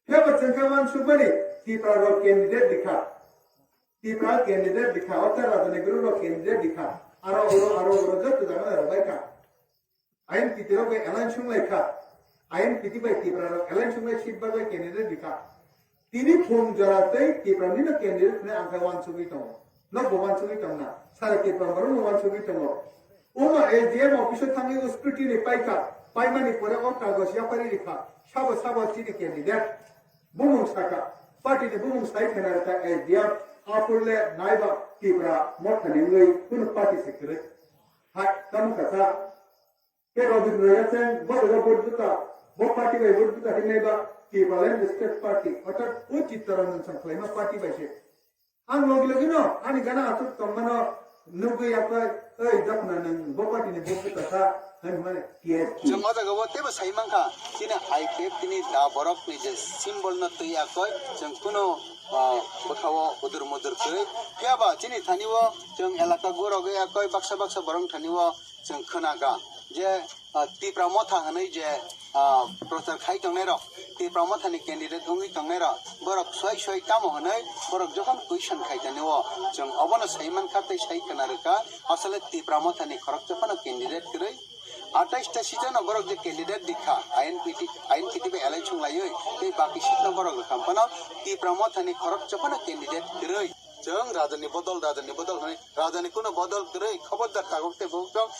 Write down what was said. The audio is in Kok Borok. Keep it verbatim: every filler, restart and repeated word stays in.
Hebo chwng khe uansukmani Tipra rok candidate rikha. Tipra candidate rikha, o ta rajani guru rok candidate rikha. Aro oro, aro oro joto jaga rok bai kha. I N P T rok bai alliance wng lai kha. I N P T bai Tipra rok alliance wng lai seat bai bai candidate rikha. Tini phung jora tei Tipra nino candidate hwnwi ang khe uansugwi tongo. Nokbo uansugwi tongna. Sara Tipra borok no uansugwi tongo. Omo S D M office o thangwi o scrutiny paikha, paimani pore o kagoj yapari rikha, sabo sabo chini candidate. Bumung saka, party ni bumung sai khena rikha S D M, apurle naiba Tipra mothani wngwi kunu party se kwrwi. Hai, tamo kasa. Ke Robindra Yaseng, bo dogo vote buta, bo party bai vote buta hinai ba, Tipraland State Party, orthat o Chittaranjan Sangkhlaima party bai se. Ang logi logi no, ani gana asuk tongmano nugwi yapai, "Oi, dokhna nwng bo party ni bo puta kha," hwn hwnmani T S P. Chwng o jaga o teibo sai mankha, chini I P F T ni da borok ni je symbol no twi yakoi, chwng kuno, ah, bwkha o udur mudur kwrwi. Phiya ba chini thani o chwng elaka guro gwi yakoi, baksa baksa borok thani o chwng khwna kha je, ah, Tipra Motha hwnwi je, ah, prochar khai tongnai rok, Tipra Motha ni candidate wngwi tongnai rok, borok soi soi tamo hwnwi borok jokhon question khai tani o, chwng obono sai mankha tei sai khwna rwkha, asole Tipra Motha ni khoroksa phano candidate kwrwi. Atais ta seat no borok je candidate rikha, I N P T, I N P T bai alliance wng laiwi, tei baki seat no borok rwkha phano Tipra Motha ni khoroksa phano candidate kwrwi. Chwng rajani bodol, rajani bodol hwnwi, rajani kuno bodol kwrwi, khobordar tabuk tei bukchok.